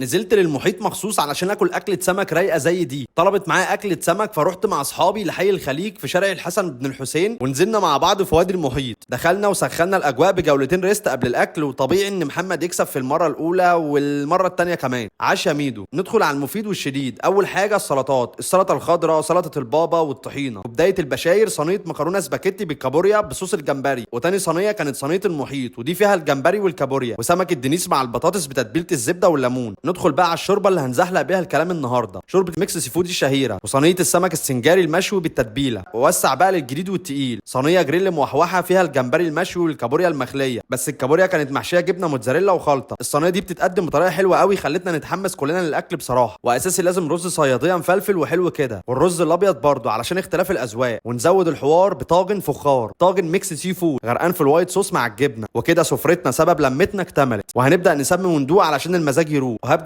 نزلت للمحيط مخصوص علشان اكل اكله سمك رايقة زي دي. طلبت معايا اكله سمك، فرحت مع اصحابي لحي الخليج في شارع الحسن بن الحسين، ونزلنا مع بعض في وادي المحيط. دخلنا وسخنا الاجواء بجولتين ريست قبل الاكل، وطبيعي ان محمد يكسب في المرة الاولى والمرة الثانية كمان. عاش يا ميدو. ندخل على المفيد والشديد. اول حاجة السلطات، السلطة الخضراء، سلطة البابا والطحينه. وبداية البشاير صينية مكرونه سباكيتي بالكابوريا بصوص الجمبري، وتاني صينية كانت صينية المحيط ودي فيها الجمبري والكابوريا وسمك الدنيس مع البطاطس بتتبيله الزبدة والليمون. ندخل بقى على الشوربة اللي هنزحلق بيها الكلام النهارده، شوربة mix seafood الشهيرة، وصينيه السمك السنجاري المشوي بالتتبيله. ووسع بقى للجديد والتقيل، صينية جريل موحوحه فيها الجمبري المشوي والكابوريا المخليه، بس الكابوريا كانت محشيه جبنه موتزاريلا وخلطه. الصينية دي بتتقدم بطريقة حلوة قوي، خلتنا نتحمس كلنا للاكل بصراحة. واساسي لازم رز صياديه مفلفل وحلو كده، والرز الابيض برضه علشان اختلاف الاذواق. ونزود الحوار بطاجن فخار، طاجن mix seafood غرقان في ال white sauce مع الجبنة. وكده سفرتنا سبب لمتنا اكتملت، وهنبدا نسمي وندوق علشان المزاج يروق. وهابي